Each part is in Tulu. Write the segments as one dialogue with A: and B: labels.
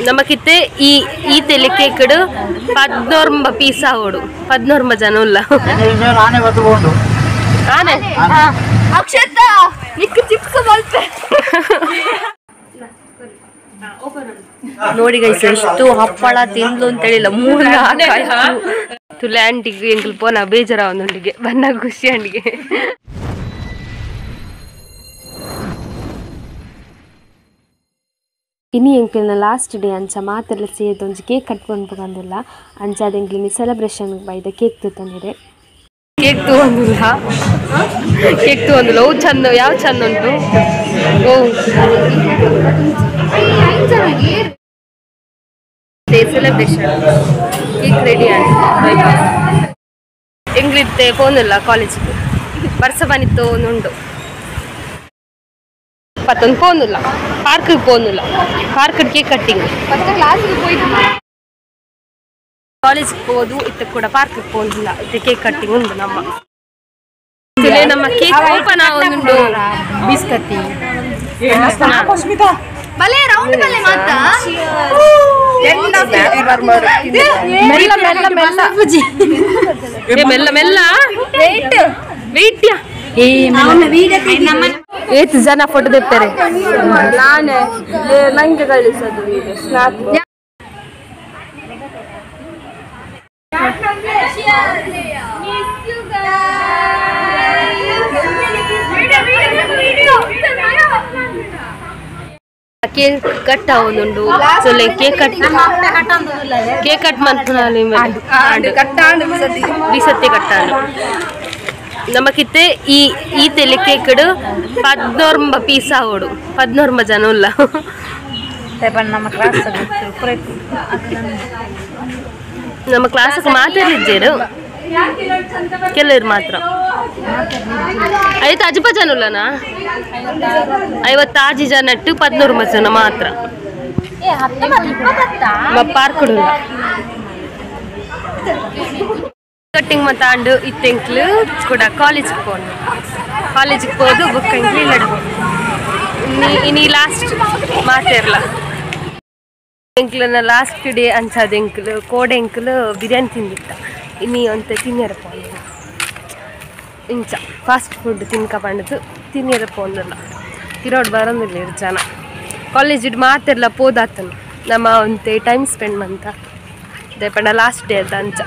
A: ನಮಕಿತ್ತೆ ಈ ಈ ತೆಲೆ ಕೇಕ್ 19 ಪೀಸ್ ಆವೋಡು 19 ಜನ ಉಲ್ಲ
B: ಆನೆ ಬತ್ತುಕೊಂಡು
A: ಆನೆ
C: ಅಕ್ಷತಾ ನಿಕ್ಕ ಚಿಪ್ಸ್ ಮಲ್ಪೆ
A: ನೋಡಿ ಗೈಸ್ ಎಷ್ಟು ಹಪ್ಪಳ ತಿಂದ್ಲು ಅಂತ ಹೇಳಿಲ್ಲ 3 4 ತುಲೆ ಆಂಟಿಗೆ ಎಂಕಲ್ ಪೋನ ಬೇಜಾರ ಒಂದೊಂದಿಗೆ ಬಣ್ಣ ಖುಷಿ ಆಂಟಿಗೆ
D: ಇನಿ ಎಂಕಲ್ನ ಲಾಸ್ಟ್ ಡೇ ಅಂಚ ಮಾತೆಲ್ಲ ಸೇರಿದ ಒಂಜಿ ಕೇಕ್ ಕಟ್ ಪನ್ಪುಗಂದಿಲ್ಲ ಅಂಚ ಅದೆಂಕ್ಲಿನಿ ಸೆಲೆಬ್ರೇಷನ್ ಬೈದ ಕೇಕ್ ತೂತಂದಿರೆ
A: ಕೇಕ್ ತೂವೊಂದುಲ್ಲ ಕೇಕ್ ತೂವೊಂದುಲ್ಲ ಅವು ಚಂದ ಯಾವ ಚಂದ ಉಂಟು ಓ ಸೆಲೆಬ್ರೇಷನ್ ಕೇಕ್ ರೆಡಿ ಆಯ್ತು ಎಂಗ್ಲಿತ್ತೆ ಫೋನಿಲ್ಲ ಕಾಲೇಜಿಗೆ ಬರ್ಸ ಬನಿತ್ತು ಉಂಟು ಪತ್ತೊಂದು ಫೋನಿಲ್ಲ ಪಾರ್ಕಿಗೆ ಪೋನಿಲ್ಲ ಪಾರ್ಕ್ ಕೇಕ್ ಕಟ್ಟಿಂಗ್ ಕಾಲೇಜ್ಗೆ ಹೋದು ಇತ್ತ ಕೂಡ ಪಾರ್ಕ್ ಪೋನಿಲ್ಲ ಇತ್ತ ಕೇಕ್ ಕಟ್ಟಿಂಗ್ ಉಂಟು ನಮ್ಮ ನಮ್ಮ ಕೇಕ್ ಓಪನ್ ಆವೊಂದುಂಡು
E: ಬಿಸ್ಕತ್ತಿ
C: ಬಲೆ ರೌಂಡ್ ಬಲೆ ಮಾತಾ
E: ಮೆಲ್ಲ ಮೆಲ್ಲ ಮೆಲ್ಲ
A: ಮೆಲ್ಲ ಮೆಲ್ಲ ವೆಯ್ಟ್ ವೆಯ್ಟ್ ಯಾ ಏತ್ ಜನ ಫೋಟೋ ತೆಗ್ತಾರೆ
C: ನಾನೇ ನಂಗೆ ಕಳಿಸೋದು ವಿಡಿಯೋ ಸ್ನ್ಯಾಪ್
A: ಕೇಕ್ ಕಟ್ ಆವೊಂದುಂಡು ಸೊಲ್ಲೆ ಕೇಕ್ ಕಟ್ ಕೇಕ್ ಕಟ್ ಮನ್ಪುನಾಲಿ ಬಿಸತ್ತಿ ಕಟ್ಟಾಂಡು ನಮಕಿತ್ತೆ ಈ ಈ ತೆಲೆ ಕೇಕ್ 19 ಪೀಸ್ ಆವೋಡು 19 ಜನ ಉಲ್ಲ ನಮ್ಮ ಕ್ಲಾಸ್ ಮಾತಾಡಿದ್ದೇರು ಕೆಲವರು ಮಾತ್ರ ಐವತ್ತು ಅಜ್ಪ ಜನ ಉಲ್ಲನಾ 56 ಜನ ಇಟ್ಟು 19 ಜನ ಮಾತ್ರ ಪಾರ್ಕ್ ಕಟ್ಟಿಂಗ್ ಮತ್ತಾಂಡು ಇತ್ತೆಂಕ್ಲು ಕೂಡ ಕಾಲೇಜ್ಗೆ ಪೋಂಡು ಕಾಲೇಜಿಗೆ ಹೋದು ಬುಕ್ ಎಂಕ್ಲು ಇಲ್ಲಡು ಇನಿ ಲಾಸ್ಟ್ ಮಾತಿರಲ್ಲ ಎಂಕ್ಲನ ಲಾಸ್ಟ್ ಡೇ ಅಂಚಾದ ಎಂಕ್ಲು ಕೋಡೆ ಎಂಕ್ಲು ಬಿರಿಯಾನಿ ತಿಂದಿತ್ತ ಇನಿ ಅಂತ ತಿನ್ನಿರ ಪೋಂಡು ಇಂಚ ಫಾಸ್ಟ್ ಫುಡ್ ತಿನ್ಕ ಪಂಡದು ತಿನ್ನಿರ ಪೋಂದಲ್ಲ ತಿರೋಡ್ ಬರೋದಿಲ್ಲ ಇರು ಜನ ಕಾಲೇಜ್ ಇಡ್ ಮಾತಿರಲ್ಲ ಪೋದಾತನು ನಮ್ಮ ಒಂತೆ ಟೈಮ್ ಸ್ಪೆಂಡ್ ಮಂತ ಅದೇ ಪಂಡ ಲಾಸ್ಟ್ ಡೇ ಅದ ಅಂಚ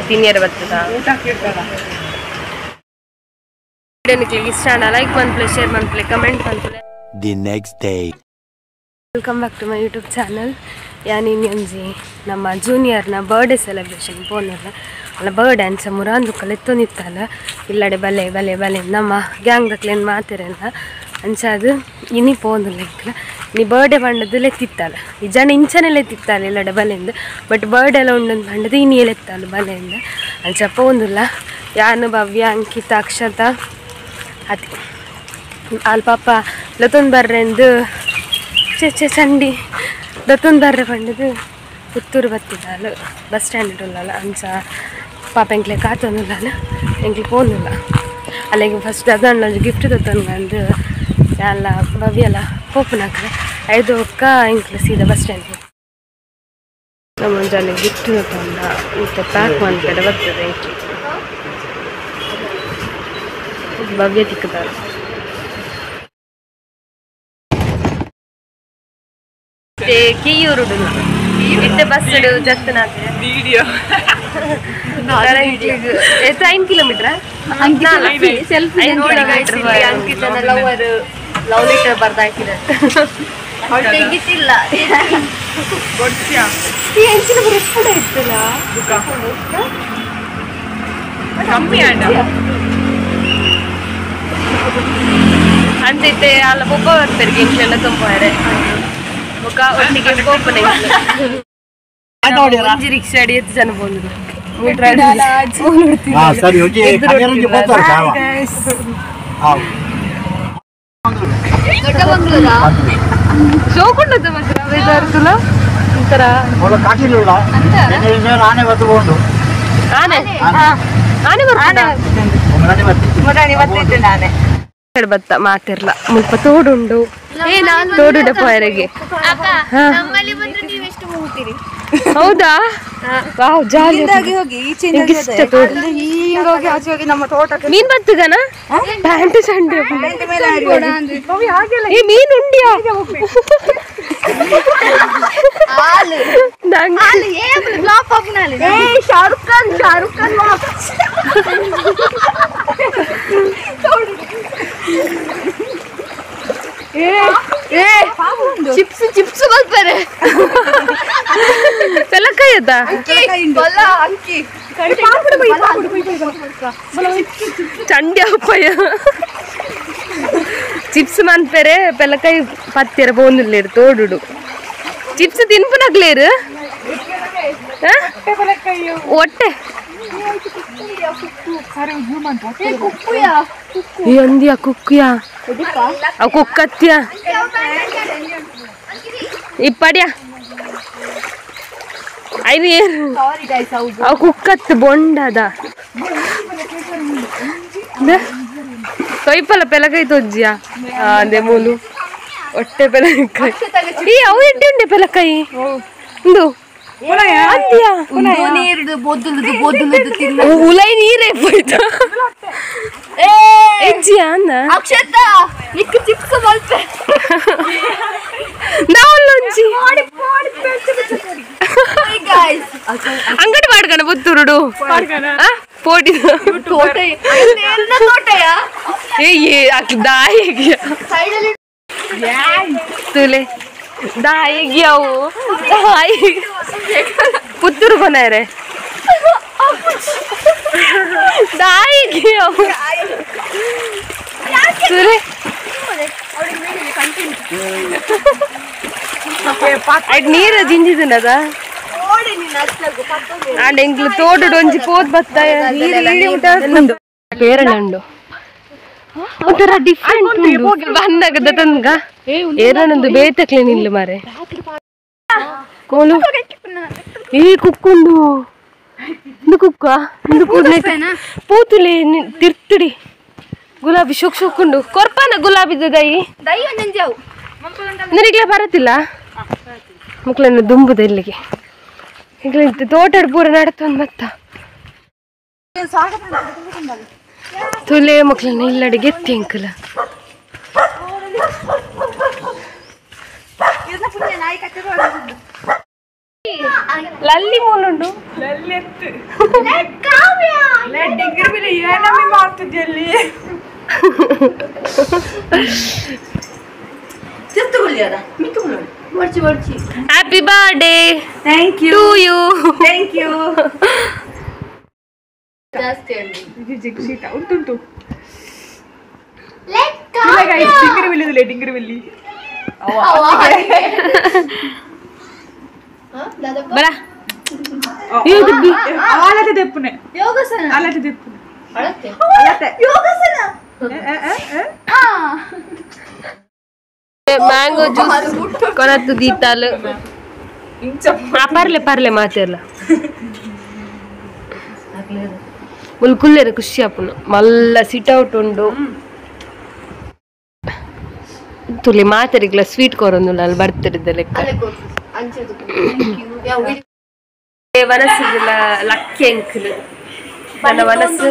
A: ತಿನ್ನಿರ ಬರ್ತದ ಇಷ್ಟ ಲೈಕ್ ಮನ್ಪ್ಲೆ ಶೇರ್ ಮನ್ಪ್ಲೆ ಕಮೆಂಟ್ ಮನ್ಪ್ಲೆ
F: The next day.
A: Welcome back to my YouTube channel. ಯಾನಿಂಜಿ ನಮ್ಮ ಜೂನಿಯರ್ನ ಬರ್ಡೇ ಸೆಲೆಬ್ರೇಷನ್ ಪೋನಲ್ಲ ಅಲ್ಲ ಬರ್ಡೇ ಅಂಚ ಮುರಾಂದು ಕಲೆತ್ತೊಂದಿತ್ತಲ್ಲ ಇಲ್ಲಡೆ ಬಲೆ ಬಲೆ ಬಲೆ ನಮ್ಮ ಗ್ಯಾಂಗ್ ದಕ್ಲೇನು ಮಾತಿರಲ್ಲ ಅಂಚ ಅದು ಇನಿ ಪೋಂದಿಲ್ಲ ಇಂಕ್ಲ ನೀ ಬರ್ಡೇ ಪಂಡದು ಲೆತ್ತಿತ್ತಲ್ಲ ಈ ಜನ ಇಂಚನೆ ಲೆತ್ತಿತ್ತಲ್ಲ ಇಲ್ಲಡೆ ಬಲೆಂದು ಬಟ್ ಬರ್ಡೇ ಎಲ್ಲ ಉಂಡೊಂದು ಪಂಡದು ಇನಿ ಲೆತ್ತಲ್ಲ ಬಲೆಂದು ಅಂಚ ಪೋಂದಿಲ್ಲ ಯಾನು ಭವ್ಯ ಅಂಕಿತ ಅಕ್ಷತ ಅತಿ ಅಲ್ಲಿ ಪಾಪ ಲತೊಂದು ಬರ್ರೆಂದು ಚೆ ಚೆ ಚಂಡಿ ದತ್ತೊಂದು ಬರ್ರೆ ಪಂಡದು ಪುತ್ತೂರು ಬತ್ತಿದ್ದಾಲು ಬಸ್ ಸ್ಟ್ಯಾಂಡ್ ಉಳ್ಳಲ್ಲ ಅಂಚ ಪಾಪ ಎಂಕ್ಲೆ ಕಾತೊಂದುಲ್ಲ ಎಂಕ್ಲೆ ಪೋಂದಿಲ್ಲ ಅಲ್ಲಿಗೆ ಫಸ್ಟ್ ಅದನ್ನ ಗಿಫ್ಟ್ ತತ್ತೊಂದು ಎಲ್ಲ ಭವ್ಯಲ್ಲ ಪೋಪುನಾಕ್ಲೆ ಐದು ಒಕ್ಕ ಎಂಕ್ಲೆ ಸೀದಾ ಬಸ್ ಸ್ಟ್ಯಾಂಡ್ ನಮ್ಮ ಒಂಜಲ್ಲಿ ಗಿಫ್ಟ್ ತತ್ತೊಂದ ಇಂಥ ಪ್ಯಾಕ್ ಮಾಡ್ತಾರೆ ಬರ್ತದೆ ಎಂಕ್ಲೆ ಭವ್ಯ ತಿಕ್ಕದಾರ ಕೀಯೂರುಡು ಇತ್ತೆ ಬಸ್ ಜತ್ತನಾತೆ
E: ವಿಡಿಯೋ
A: 5 ಕಿಲೋಮೀಟರ್
C: ಅಂಕಿತನ ಲವರ್ ಲವ್ ಲೆಟರ್ ಬರ್ದ ಹಾಕಿದ್ದಾರೆ ತೆಗಿತಿಲ್ಲ
E: ಕಮ್ಮಿ ಆಂಡ
A: ಅಂಚಿತ್ತೆ ಅಲ್ಲ ಒಬ್ಬ ಬರ್ತಾರೆ ಎಂಕ್ಲೆಲ್ಲ ತುಂಬೋರೆ ಮುಖ ಒಟ್ಟಿಗೆ ಪೋಪನೆ ಒಂಜಿ ರಿಕ್ಷಾ ಅಡಿ ಎತ್ತು ಜನ ಬಂದ್ರು
B: ಸರಿ
A: ಶೋಕುಂಡದ ಮಾತ್ರ ಒಂಥರ
B: ಆನೆ ಬತ್ತುಕೊಂಡು
A: ಆನೆ ಆನೆ ಬರ್ತಾನೆ
B: ಬರ್ತಿದ್ದೆ
E: ನಾನೇ.
A: ಬತ್ತ ಮಾತಿರ್ಲ ಮುಲ್ಪ ತೋಡುಂಡು ತೋಡುಡ ಪೋಯರಿಗೆ. ಹೌದಾ? ವಾವ್, ಜಾಲಿ. ಮೀನ್ ಬತ್ತುಗನ ಪ್ಯಾಂಟ್ ಸಂಡೆ ಏ ಮೀನ್ ಉಂಡಿಯಾ?
C: ಶಾರುಖ್ ಖಾನ್ ಶಾರುಖ್ ಖಾನ್ ಚಿಪ್ಸ್ ಚಿಪ್ಸ್ ಬರ್ತಾರೆ.
A: ಪೆಲಕಾಯಿ ಅದ ಚಂಡಿ ಅಪ್ಪಯ್ಯ ಚಿಪ್ಸ್ ಮನ್ಪೆರೆ ಪೆಲಕಾಯಿ ಪತ್ತಿರ ಪೋಂದುಲ್ಲೇರು ತೋಡುಡು ಚಿಪ್ಸ್ ತಿನ್ಪುನಗ್ಲೇರು ಒಟ್ಟೆ ಅಂದಿಯ ಕುಕ್ಕಿಯ ಅವು ಕುಕ್ಕತ್ತಿಯ ಇಪ್ಪಡಿಯ ಐದು ಏನು ಅವು ಕುಕ್ಕತ್ತು ಬೊಂಡದ ತೊಯ್ಪಲ್ಲ ಪೆಲಕಾಯಿ ತೊಜ್ಜಿಯ ಅದೇ ಮೂಲು ಒಟ್ಟೆ ಪೆಲಕಾಯಿ. ಈ ಅವು ಎಡ್ಡೆ ಉಂಡೆ ಪೆಲಕಾಯಿ ಇಂದು ಉಲೈ ನೀರೇ ಹೋಯ್ತು ಎಜ್ಜಿಯ ಅಂದ
C: ಚಿಪ್ಸ್ ಮಲ್ಪೆ
A: ನಾವಲ್ಲೊಂಜಿ ಅಂಗಡಿ ಮಾಡ್ಕಣ ಪುತ್ತೂರುಡು ಪೋಟಿ ಏ ದಾಯಿಗೆ ತುಲೆ ದಾಯಿಗೆ ಅವು ದಾಯಿ ಪುತ್ತೂರು ಕೊನಾರೆ ದಾಯಿಗೆ ಅವು ತುಲೆ ನೀರು ಜಿಂಜಿದನದ ಆಂಡ್ ಎಂಕ್ಲು ತೋಟಡು ಒಂಜಿ ಪೋತ್ ಬತ್ತ ಕೇರಳ ಉಂಡು ಒಂಥರ ಡಿಫ್ರೆಂಟ್ ಬನ್ನಗದ ತನ್ಗ ಏರನೊಂದು ಬೇತಕ್ಲೆ ನಿಲ್ಲು ಮಾರೆ ಕೋಲು ಈ ಕುಕ್ಕುಂಡು ಇಂದು ಕುಕ್ಕ ಇಂದು ಕೂದಲೆ ಪೂತುಲೆ ತಿರ್ತುಡಿ ಗುಲಾಬಿ ಶೋಕ್ ಶೋಕುಂಡು ಕೊರ್ಪಾನ ಗುಲಾಬಿ ದೈ ನಿನಗ್ಲೇ ಬರತ್ತಿಲ್ಲ ಮಕ್ಕಳನ್ನು ದುಂಬುದ ಇಲ್ಲಿಗೆ ಈಗಲೇ ತೋಟಡ್ ಪೂರ ನಡತೊಂದು ಬತ್ತ ತುಲೆ ಮಕ್ಕಳನ್ನ ಇಲ್ಲಡೆ ಗೆತ್ತಿ ಅಂಕಲ ಲಲ್ಲಿ ಮೂಲುಂಡು Happy birthday!
E: Thank you.
A: To you.
E: Thank you.
A: ಬರ ಮ್ಯಾಂಗೋ ಜ್ಯೂಸ್ ಕೊನತ್ತು ದೀತಾಲು ಪರ್ಲೆ ಪರ್ಲೆ ಮಾತೆಲ್ಲ ಮುಲ್ ಕುಲ್ಲೇರು ಖುಷಿ ಆಪುನು ಮಲ್ಲ ಸಿಟ್ ಔಟ್ ಉಂಡು ತುಲಿ ಮಾತೆರಿಗ್ಲ ಸ್ವೀಟ್ ಕೊರೊಂದುಲ್ಲ ಅಲ್ಲಿ ಬರ್ತಿದ್ದ ಲೆಕ್ಕ ವನಸ್ಸಿಗಿಲ್ಲ ಲಕ್ಕಿ ಅಂಕಲ್ ನನ್ನ ವನಸ್ಸು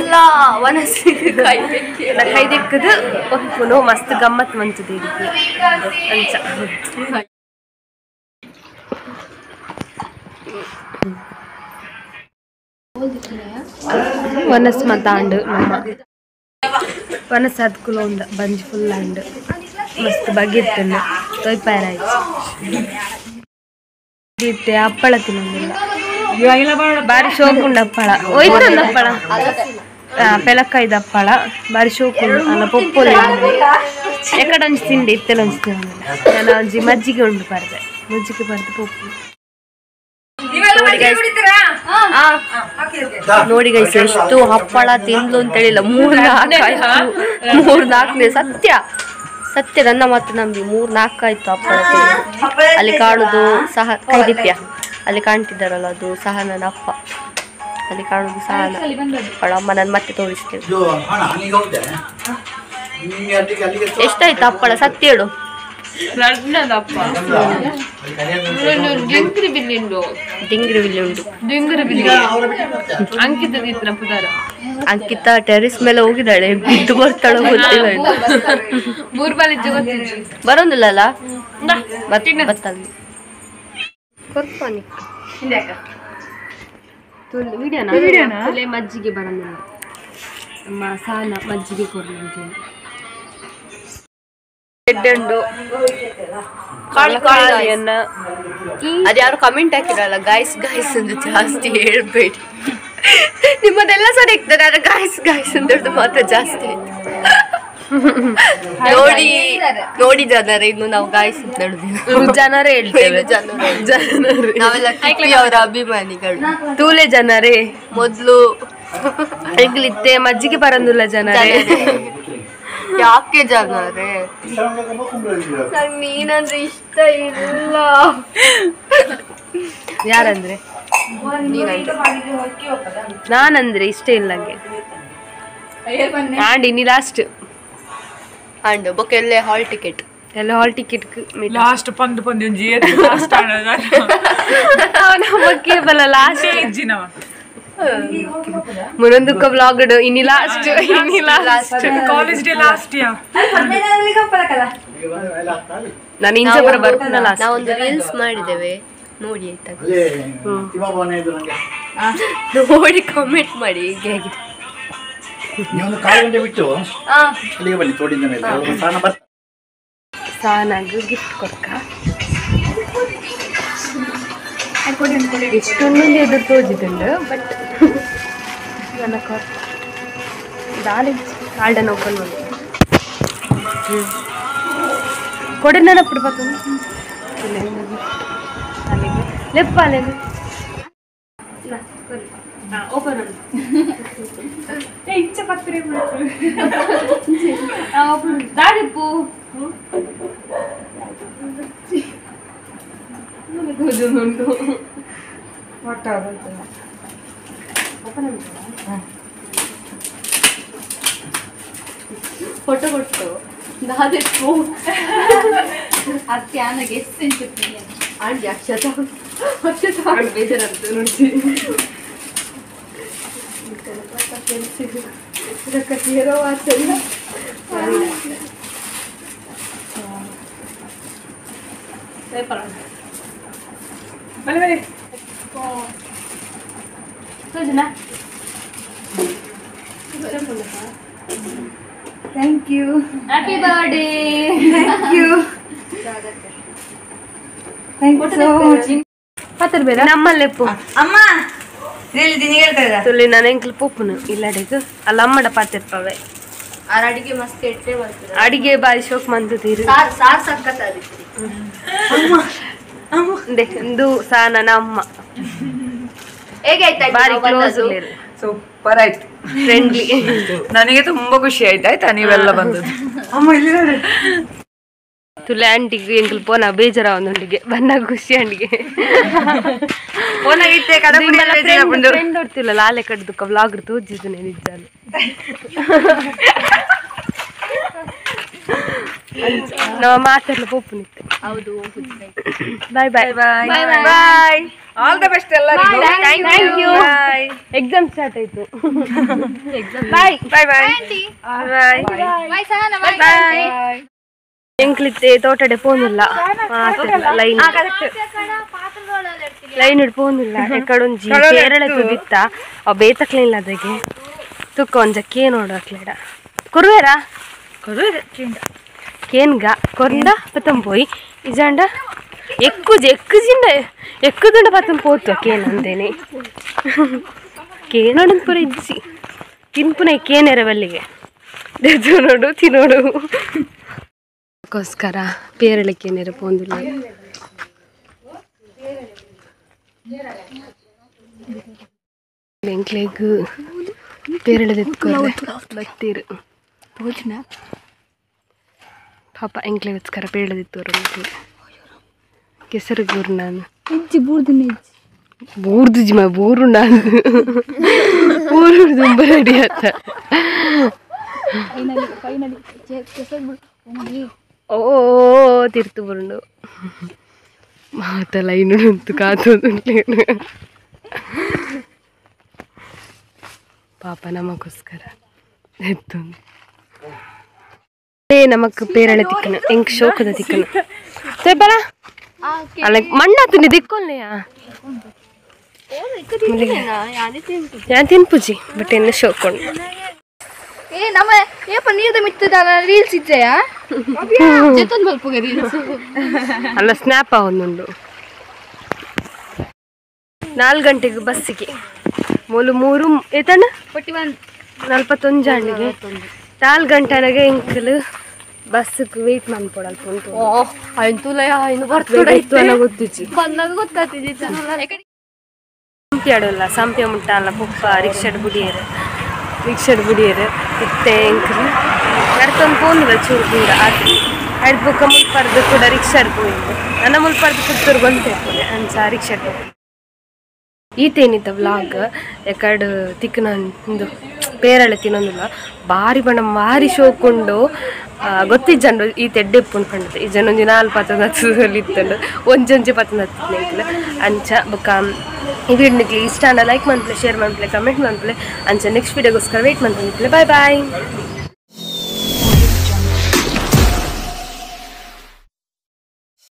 A: ಕೈ ದಿಕ್ಕದು ಒಪ್ಪುನು ಮಸ್ತ್ ಗಮ್ಮತ್ ಮಂತದ ಅಂಚ ವನಸ್ ಮತಾಂಡು ನಮ್ಮ ವನಸ್ ಅದ್ಕುಲ ಉಂಡ ಬಂಜಿ ಫುಲ್ ಅಂಡ್ ಮಸ್ತ್ ಬಗೆತ್ತುಂಡು ತೊಯ್ಪಾರಾಯ್ತು ಇತ್ತೆ ಹಪ್ಪಳ ತಿನ್ನೊಂದಿಲ್ಲ ಬಾರಿ ಶೋಕುಂಡು ಹಪ್ಪಳ ಒಯ್ತೊಂದು ಹಪ್ಪಳ ಪೆಲಕ್ಕಾಯ್ದ ಹಪ್ಪಳ ಬಾರಿ ಶೋಕುಂಡು ಅಲ್ಲ ಪೊಪ್ಪೊಲಿ ಎಕಡೆ ಒಂಜಿ ತಿಂಡಿ ಇತ್ತೆಲ್ಲ ಒಂಜಿ ತಿನ್ನೊಂದಿಲ್ಲ ನಾನು ಒಂಜಿ ಮಜ್ಜಿಗೆ ಉಂಡು ಬರ್ದೆ ಮಜ್ಜಿಗೆ ಬರ್ದು ಪೊಪ್ಪು.
C: ನೋಡಿ ಗೈಸ್ ಎಷ್ಟು ಹಪ್ಪಳ ತಿಂದ್ಲು ಅಂತ ಹೇಳಿಲ್ಲ, 3-4 ಆಯ್ತು, 3-4 ಸತ್ಯ ಸತ್ಯ ನನ್ನ ಮಾತು ನಂಬಿ 3-4 ಆಯ್ತು ಹಪ್ಪಳ ತಿಂದು. ಅಲ್ಲಿ ಕಾಣುದು ಸಹ ಕೈದಿಪ್ಯ ಅಲ್ಲಿ ಕಾಣ್ತಿದ್ದಾರಲ್ಲ ಅದು ಸಹ ನನ್ನ ಅಪ್ಪ, ಅಲ್ಲಿ ಕಾಣುದು ಸಹ ಅವಳ ಅಮ್ಮ. ನಾನು ಮತ್ತೆ ತೋರಿಸ್ತೇವೆ. ಎಷ್ಟಾಯ್ತು ಹಪ್ಪಳ ಸತ್ಯ ಹೇಳು. ಡಿಂಗ್ರಿ ಬಿಲ್ಲಿ ಉಂಟು. ಅಂಕಿತಾ ಟೆರಿಸ್ ಮೇಲೆ ಹೋಗಿದ್ದಾಳೆ, ಬಿದ್ದು ಬರ್ತಾಳೆ ಗೊತ್ತಿಲ್ಲ. ಬರೋದಿಲ್ಲ ಅಲ್ಲ ಬತ್ತಲ್ಲಿ.
A: ಮಜ್ಜಿಗೆ ಬರೋದಿಲ್ಲ ನಮ್ಮ ಸಾಲ ಮಜ್ಜಿಗೆ ಕೊಡ್ಲಿ.
C: ಅದ್ಯಾರು ಕಮೆಂಟ್ ಹಾಕಿರಲ್ಲ ಗಾಯ್ಸ್ ಗಾಯ್ಸ್ ಅಂತ ಜಾಸ್ತಿ ಹೇಳ್ಬೇಡಿ. ನಿಮ್ಮದೆಲ್ಲ ಸರಿ ಇರ್ತದೆ, ಆದ್ರೆ ಗಾಯ್ಸ್ ಗಾಯ್ಸ್ ಅಂತ ಮಾತ್ರ ಜಾಸ್ತಿ ಆಯ್ತು. ನೋಡಿ ನೋಡಿ ಜನರೇ, ಇನ್ನು ನಾವು ಗಾಯ್ಸ್ ಅಂತ ಹೇಳುದಿಲ್ಲ,
A: ಜನರೇ ಹೇಳ್ತೇವೆ.
C: ಜನರೇ ನಾವೆಲ್ಲ ಅವರ ಅಭಿಮಾನಿಗಳು.
A: ತೂಲೆ ಜನರೇ
C: ಮೊದ್ಲು
A: ಎಂಗ್ಲಿತ್ತೆ ಮಜ್ಜಿಗೆ ಬರಂದಿಲ್ಲ ಜನರೇ.
C: ಯಾಕೆ ಜನರೇ ನಂಗೆ ನೀನಂದ್ರೆ ಇಷ್ಟ ಇಲ್ಲ.
A: ಯಾರಂದ್ರೆ ನಾನಂದ್ರೆ ಇಷ್ಟ ಇಲ್ಲ ನಂಗೆ. ಆಂಡ್ ಇನ್ನಿ ಲಾಸ್ಟ್
C: ಅಂಡ್ ಬೊಕೆ ಎಲ್ಲ ಹಾಲ್ ಟಿಕೆಟ್
A: ಎಲ್ಲ hall ticket
E: last ಪಂದು ಪಂದು ಒಂಜಿ ಲಾಸ್ಟ್
A: ಕೇವಲ ಲಾಸ್ಟ್ ಮುನೊಂದುಕ್ಕ ವ್ಲಾಗ್ ಇನ್ನಿ ಲಾಸ್ಟ್ ಇನ್ನಿ last
E: college day last ಯಾ.
A: ನಾನು ಇಂಚಪುರ ಬರ್ಪುನ ಲಾಸ್ಟ್.
C: ನಾವೊಂದು ರೀಲ್ಸ್ ಮಾಡಿದ್ದೇವೆ ನೋಡಿ ಆಯ್ತಾ, ನೋಡಿ ಕಮೆಂಟ್ ಮಾಡಿ ಹೇಗೆ ಆಗಿದೆ.
B: ನೀವೊಂದು ಕಾಲು ಗಂಟೆ ಬಿಟ್ಟು ಅಲ್ಲಿಗೆ ಬನ್ನಿ, ತೋಡಿದ ಮೇಲೆ
A: ಸಾನಾಗ ಗಿಫ್ಟ್ ಕೊಡ್ಕ. ಎಷ್ಟೊಂದು ಎದುರು ತೋಜಿದುಂಡು ಬಟ್ ನನ್ನ ದಾಳಿ ಗಾರ್ಡನ್ ಓಪನ್ ಮಾಡಿ ಕೊಡೆ ನೆನಪು ಅಲ್ಲಿಗೆ ಲೆಪ್ಪ ಅಲ್ಲಿಗೆ ಓಪನ್ ದಾಡಿಪ್ಪು ಉಂಟು.
C: ಫೋಟೋ ಕೊಟ್ಟು ದಾದಿಪ್ಪು ಆಂಟಿ ಅಕ್ಷತಾ ಅಕ್ಷತಾ
A: ಬೇಜಾರಾಗ್ತದೆ ನೋಡಿ.
F: Thank you.
A: Happy birthday.
F: Thank you. Thank you so much.
A: ನಮ್ಮಲ್ಲೆಪ್ಪು
F: ಅಮ್ಮ
A: ತುಳಿ ನಾನು ಎಂಕ್ಲು ಪೊಪ್ಪುನು ಇಲ್ಲಡೆಗ್ ಅಲ್ಲ ಅಮ್ಮಡ ಪಾತಿರ್ಪವೆ.
C: ಅಡಿಗೆ ಮಸ್ತ್ ಎಟ್ಟೆ ಬರ್ತದೆ.
A: ಅಡಿಗೆ ಬಾರಿ ಶೋಕ್ ಮಂತುತ್ತೀರು.
C: Sir sir ಸಕ್ಕತ್ತಾದಿತ್ತು.
A: ಇಂದು ಸಾ ನನ್ನ ಅಮ್ಮ
C: ಹೇಗೆ ಆಯ್ತಾ?
A: ಬಾರಿ ಕ್ಲೋಸ್
E: ಸೂಪರ್ ಆಯ್ತು,
A: ಫ್ರೆಂಡ್ಲಿ.
E: ನನಗೆ ತುಂಬಾ ಖುಷಿ ಆಯ್ತು ಆಯ್ತಾ ನೀವೆಲ್ಲ ಬಂದದ್ದು.
F: ಅಮ್ಮ ಇಲ್ಲಿ ನೋಡಿ.
A: ತುಲೆ ಆಂಟಿಗೆ ಎಂಕ್ಲು ಪೋನ ಬೇಜಾರ ಒಂದೊಂದಿಗೆ ಬನ್ನ ಖುಷಿ ಆಂಟಿಗೆ ಫ್ರೆಂಡ್ ಹೊಡ್ತಿಲ್ಲ ಲಾಲೆ ಕಡ್ದು ವ್ಲಾಗ್ ತೋಜಿದ್ದು ನಿಜಾಲು. ನಮ್ಮ ಮಾತಾಡ್ಲ ಪೊಪ್ಪು ನಿತ್ತು.
C: ಹೌದು.
A: Bye bye
E: bye bye, all the best ಎಲ್ಲರಿಗೂ.
A: Thank you. Exam start ಆಯ್ತು. Bye
E: bye bye bye bye.
A: ಎಂಕ್ಲಿತ್ತೆ ತೋಟಡೆ ಪೋನಿಲ್ಲ ಲೈನ್ ಲೈನ್ ಇಡ್ ಪೋನಿಲ್ಲ ಎಕಡೊಂಜಿ ಕೇರಳ ತುದಿತ್ತ ಅವ್ ಬೇತಕ್ಲಿಲ್ಲ ಅದಕ್ಕೆ ತುಕ್ಕ ಒಂಜ ಕೇನ್ ನೋಡಕ್ಲೇಡ ಕುರುವೇರಾ ಕೇನ್ಗ ಕೊರ್ಂಡ ಪತ್ತಂಪೋಯಿ ಇಜಾಂಡ ఎక్కు ఎక్కుజిండ ఎక్కుదుండ పత్తం పోతు కేన్ ಅಂತೇನೆ ಕೇನೋಡು ಪೂರ ಇಜ್ಜಿ ತಿನ್ಪುನೆ ಕೇನೆರವಲ್ಲಿಗೆ ನೋಡು ತಿನ್ನೋಡು ಅದಕ್ಕೋಸ್ಕರ ಪೇರಳೆ ಕೇನೆರ ಪೋಂದಿಲ್ಲ ಎಂಕ್ಲೆಗ್ ಪೇರಳೆ ಬತ್ತೀರು ಪಾಪ ಎಂಕ್ಲೆಗೋಸ್ಕರ ಪೇರಳೆದಿತ್ತೋರು ಕೆಸರು ಗೂರು ನಾನು ಬೂರ್ದು ಜಿಮ ಬೂರು ನಾನು ಬೂರು ತುಂಬ ರೆಡಿ ಆತ ಓ ತಿರ್ತು ಬರುಂಡು ಮಾತ ಲೈನ್ ಉಂಟು ಕಾತೊಂದು ಪಾಪ ನಮಗೋಸ್ಕರ ಎತ್ತೊಂದು ನಮಕ್ ಪೇರಳೆ ತಿಕ್ಕನ ಎಂಕ್ ಶೋಕದ ತಿಕ್ಕನ ತೇಪಲ ಅಲ್ಲ ಮಣ್ಣಾತುನಿ ದಿಕ್ಕೊಲ್ನೆಯಾ ಯಾನ್ ತಿನ್ಪುಜಿ ಬಟ್ ಎನ್ನ ಶೋಕೊಂಡು
C: ಏ ನಮ್ಮ ಏಪ ನೀರ್ದ ಮಿತ್ತದ ರೀಲ್ಸ್ ಇಜ್ಜೆಯಾ ಜೆತ್ತೊಂದು ಮಲ್ಪುಗೆ ರೀಲ್ಸ್
A: ಅಲ್ಲ ಸ್ನ್ಯಾಪ್ ಒಂದುಂಡು 4 ಗಂಟೆಗೆ ಬಸ್ಸಿಗೆ ಮೂಲು 3 ಏತಣ್ಣ
C: 41
A: 41 ಜಾಣಿಗೆ 4 ಗಂಟೆನಾಗೆ ಇಂಕಲ್ ಬಸ್ಗೆ ವೇಟ್ ಮಾಡ್ಕೊಡ ಅಲ್ಪ ಉಂಟು
C: ಓ ಐಂತುಲಯ ಇನ್ನು ಬರ್ತುಡ
A: ಅನ್ನ ಗೊತ್ತಿಜ್ಜಿ
C: ಬಂದಾಗ ಗೊತ್ತಾತಿಜಿ
A: ಸಂಪಿ ಆಡೋಲ್ಲ ಸಂಪೆ ಮುಟ್ಟ ಅಲ್ಲ ಪುಪ್ಪ ರಿಕ್ಷಾಡ್ ಬುಡಿಯರು ರಿಕ್ಷಾಡ್ ಬುಡಿಯರು ಇತ್ತೆ ಎಂಕಲ್ ನಡ್ತೊಂದು ಪೋನಿಲ್ಲ ಚೂರು ದೂರ ಆತು ಅಡ್ ಬುಕ್ಕ ಮುಲ್ಪರ್ದು ಕೂಡ ರಿಕ್ಷಾಡ್ ಪೋಯಿಂದು ನನ್ನ ಮುಲ್ಪರ್ದು ಪುತ್ತೂರು ಬಂತೆ ಅಂಚ ರಿಕ್ಷಾಡ್ ಈತೇನಿತ್ತ ವ್ಲಾಗ್ ಎಕಡ್ ತಿಕ್ಕನ ಇಂದು ಪೇರಳೆ ತಿನ್ನೊಂದಿಲ್ಲ ಬಾರಿ ಬಣ್ಣ ಭಾರಿ ಶೋಕುಂಡು ಗೊತ್ತಿಜ್ಜಂಡು ಈ ತೆಡ್ಡೆ ಉಪ್ಪುಂಡು ಪಂಡತೆ ಈ ಜನ ಒಂಜಿ 4 ಪತ್ತೊಂದು ಹತ್ತದಲ್ಲಿ ಇತ್ತಂಡು ಒಂಜೊಂಜಿ ಪತ್ತೊಂದು ಹತ್ತಿನ ಅಂಚ ಬೊಕ್ಕ ಈ ವಿಡಿಯೋಗೆ ಇಷ್ಟ ಅಂಡ ಲೈಕ್ ಮನ್ಪ್ಲೆ ಶೇರ್ ಮನ್ಪ್ಲೆ ಕಮೆಂಟ್ ಮನ್ಪ್ಲೆ ಅಂಚ ನೆಕ್ಸ್ಟ್ ವಿಡಿಯೋಗೋಸ್ಕರ ವೇಟ್ ಮನ್ಪುಲೆ ಬಾಯ್ ಬಾಯ್.